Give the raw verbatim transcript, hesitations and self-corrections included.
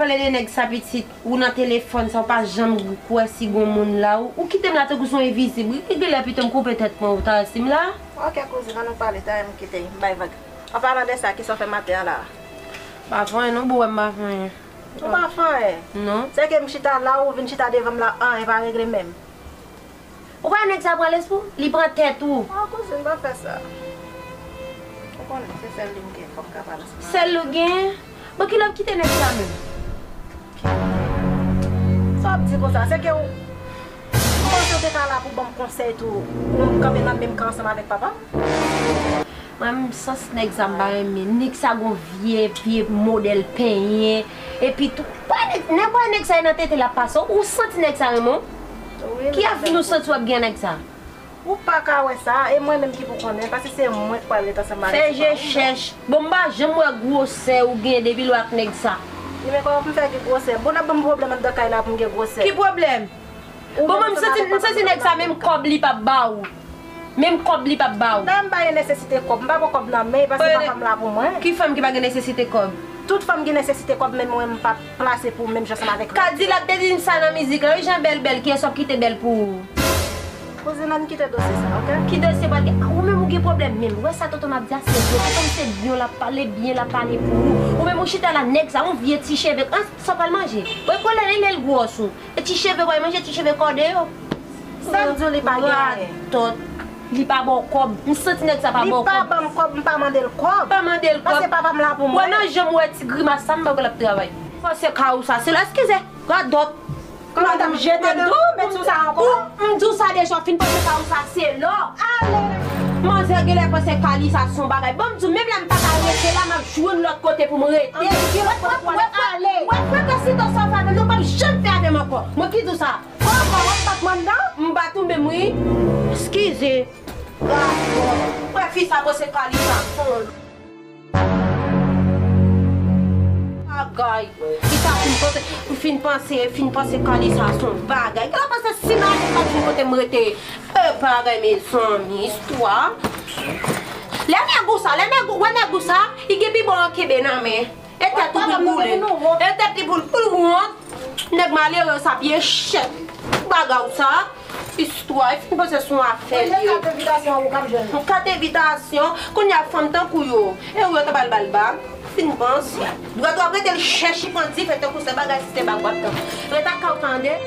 Pale de nèg sa pitit, ou nan telefòn sa, ou pa janm kwè si gon moun la, ou, ou kite m la tankou se yon envizib. Wi, genlè pito m koupe tèt mwen, ou ta resi m la. Ok, kouzin, ann nou pale, ta m kite, m bay vag. An palan de sa, kisa w fè maten an la a? Pa fè anyen non, boo, m pa fè anyen. Ou pa fè anyen? Non. Se ke m chita la, ou vin chita devan m la, anyen pa regle menm. Ou pa wè nèg sa pran lespri w? Li pran tèt ou. Ah, kouzin, pa fè sa. Ou konnen, se sèl li m gen, fò m ka pale ansanm avè l. Sèl ou gen? Bon, kilè w kite nèg sa menm? Sa w ap di konsa? Se ke ou, ou panse w te ka la pou ban m konsèy tou, pou m kanpe nan menm kan ansanm avèk papa m? Mwen menm sans nèg sa m pa renmen. Nèg sa gon vye, vye modèl penyen. Epi tou, wè nèg, nèg wè nèg sa nan tete l ap pase. Ou santi nèg sa renmen w? Wi, Ki avni ou santi w ap gen ak nèg sa? Ou pa ka wè sa, e mwen menm ki pou konnen, paske se mwen k pral ret ansanm avèk Fè ti je pa ou. Chèch. Bon, m pa janm wè gwosè ou gen depi lè w ak nèg sa. Li men kòman pou m fè gen gwosè? Bon, n ap ban m pwoblèm anndan kay la pou m gen gwosè. Ki pwoblèm? Bon, mwen m santi, m santi nèg sa menm kòb li p ap ba ou. Menm kòb li p ap ba ou. Nan m pa gen nesesite kòb, m pa pran kòb nan men, paske papa m la pou mwen. Ki fanm ki pa gen nesesite kòb? Tout fanm gen nesesite kòb, men mwen m pa plase pou menm jan ansanm avèk lòt. Kadilak te di m sa nan mizik la, wi, jan bèl bèl, kiyès w ap kite bèl pou ou? Kouzin, ann kite dosye sa, ok? Ki dosye pral gen? Ou menm ou gen pwoblèm menm. Ou wè sa tonton m ap di a, se vre. Tonton m se byen l ap pale, byen l ap pale pou ou. Ou menm ou chita la, nèg sa, yon vye ti cheve. An, sa w pral manje? Ou e kolè li lè l gwòs ou. E ti cheve w pral manje, ti cheve kòde yo. Sa m di w li pa gen anyen. Radòt. Li pa ba w kòb. M santi nèg sa pa ba w kòb. Li pa ban m kòb, m pa mande l kòb. Pa mande l kòb. Paske papa m la pou Wè mwen. Nan jan m wè ti grimas sa, m pa kwè l ap travay. Panse ka ou sa, se la, eskize. Radòt. Madanm, jete m tou, men di w sa ankò. Ou, m di w sa deja, w fin panse ka ou sa, se lò. Ale! Manzè genlè panse ka li sa se yon bagay. Bon, m di w, menm lè m pa ka rete la, m ap jwenn lòt kote pou m rete. Wè, wè, wè, wè, wè, wè, frekans sa w fè avè m nan, w p ap janm fè avè m ankò. Mwen ki di w sa. Kòman w ap bat mwen nan? M bat ou menm, wi. Eskize. Wè, fi sa panse ka li sa se yon bagay. Li ta fin panse, fin panse, fin panse ka li sa se yon bagay. Gade panse si m ale, m pa jwenn kote m rete. E bagay, mezanmi, istwa. Lè nèg ou sa, lè nèg ou, wè nèg ou sa, li gen pi bon an kenbe nan men. E tèt ou pou l boule. E tèt li pou l, pou l wont. Nèg malere sa, pye chèt. Bagay ou sa. Istwa, e fin panse se yon afè li ye. Yon kat envitasyon, kounye a fanm tankou yo. E ou yo ta pral ba l bag. Fin panse. Dwèt w ap rete l chèch, li pran difè tankou se bagay sistèm ak w ap tann. Ret ak ka w tande.